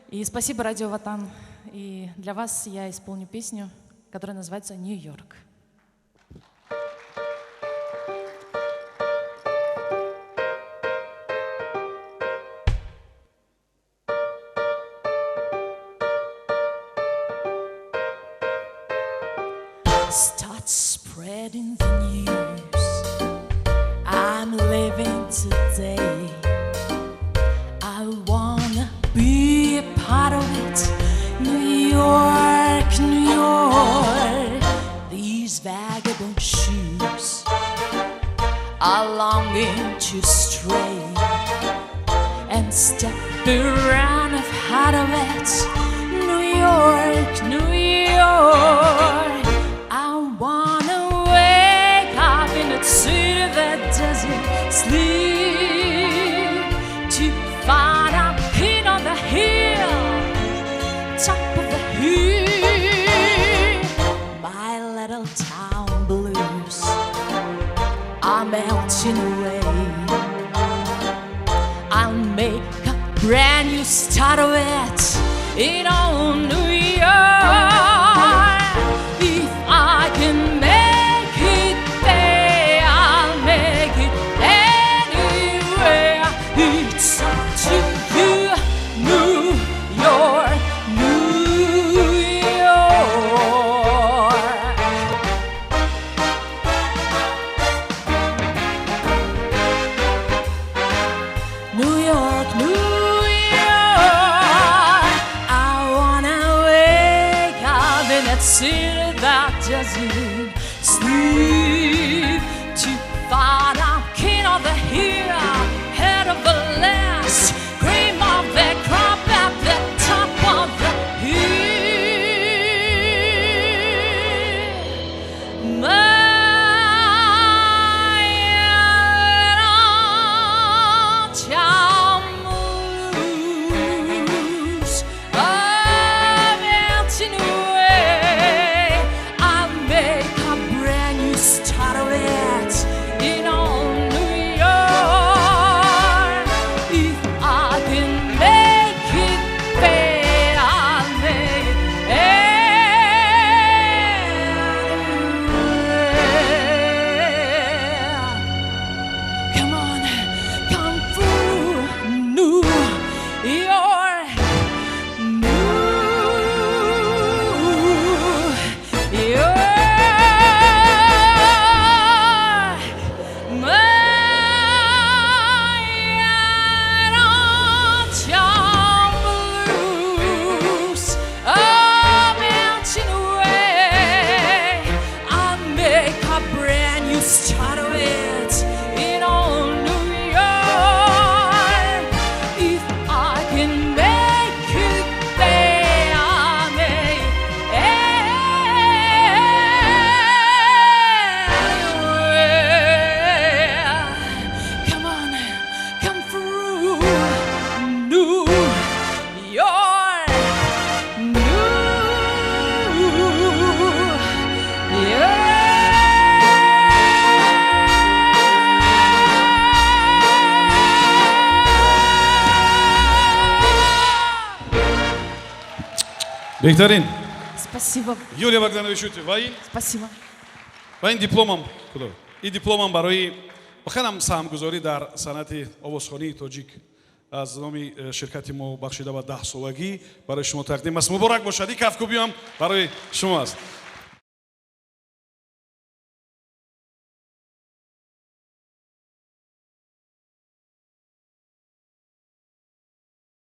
И спасибо, радио Ватан. И для вас я исполню песню, которая называется «Нью-Йорк». Start spreading the news. I'm leaving today. I wanna be a part of it. New York, New York. These vagabond shoes are longing to stray and step around out of it. New York, New York. I wanna wake up in a city that doesn't sleep, to find I'm king on the hill, top of the hill. My little town blues are melting away. I'll make a brand new start of it in old New York. If I can make it there, I'll make it anywhere. It's up to you, New York, New York. New York, New York. I wanna wake up in that city that doesn't sleep, to find I'm king of the hill, head of the list, cream of the crop at the top of the hill. My town blues are melting away. I'll make a brand new start of it in old New York. If I can make it there, I'll make it anywhere. Come on, come through, New York, New York. My town blues are melting away. I'll make a brand new start of it in old New York. If I can make it there, I'll make it anywhere. Come on, come through, New York, New York. Беҳтарин. Спасибо. Юлия Богданович, ва ин Спасибо. Ва ин дипломам худо, ин дипломам барои воқеан саҳмгузорӣ дар санъати овозхонии тоҷик аз номи ширкати мо бахшида ба 10-солагӣ барои шумо тақдим аст. Муборак бошад. Ин кафкӯбиам барои шумо аст.